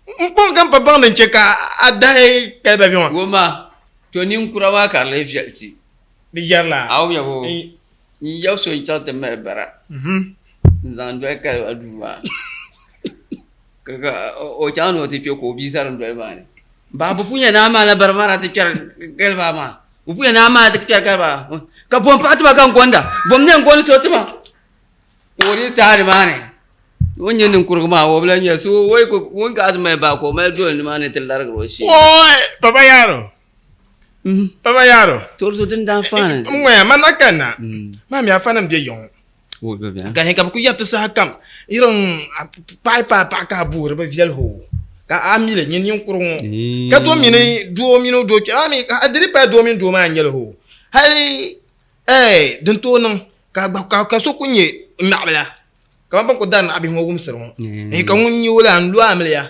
N kpɔŋ ka m pa baŋ din chɛ ka a dahi kali ba bɛ ŋɔ. Wumma, to ninkura maa ka di lee viɛli ti. Di yɛrila. A wumya boo? N yab so n-chaŋ ti mali bara n-zaŋ doli kali ba duu maa. Ka o chaŋ ni o ti kpe ka o bia za dundoli maa ni. Baa bɛ pun yɛn naan maanila bara maa daa ti kpɛri kali ba maa. Bɛ pun yɛn naan maanila ti kpɛri kali ba. Ka bom paɣa ti ma ka n gonda. Bom ne n-gondi so ti ma. Ka o dii taai nimaani. O ni nyɛ ninkurugu maa o bi lahi nyɛ so ŋun ka ti mali baa ka o mali doli nimaani ti larigiri o shee. Oi Papa Yaro. Papa Yaro. Tori so din daa faani. N ŋɔya man na kanna. Maa mi afa nim bɛ yiŋ ŋɔ. Ka ka bɛ ku yɛri ti saha kam yiriŋ paɣa yi paai paɣa ka a boori bi viɛli hoo ka a mi li nyini ninkuri ŋɔ ka tom mini doo mini o doo kpɛma a mi di di paai doo mini doo maa n-nyɛli hoo hali Ɛɛh din tooi niŋ ka gba ka ka so ku nyɛ naɣibila kamani bɛn ku dari naɣibihi ŋɔ wumsiri ŋɔ ka ŋun nyɛ o la n-lu amiliya.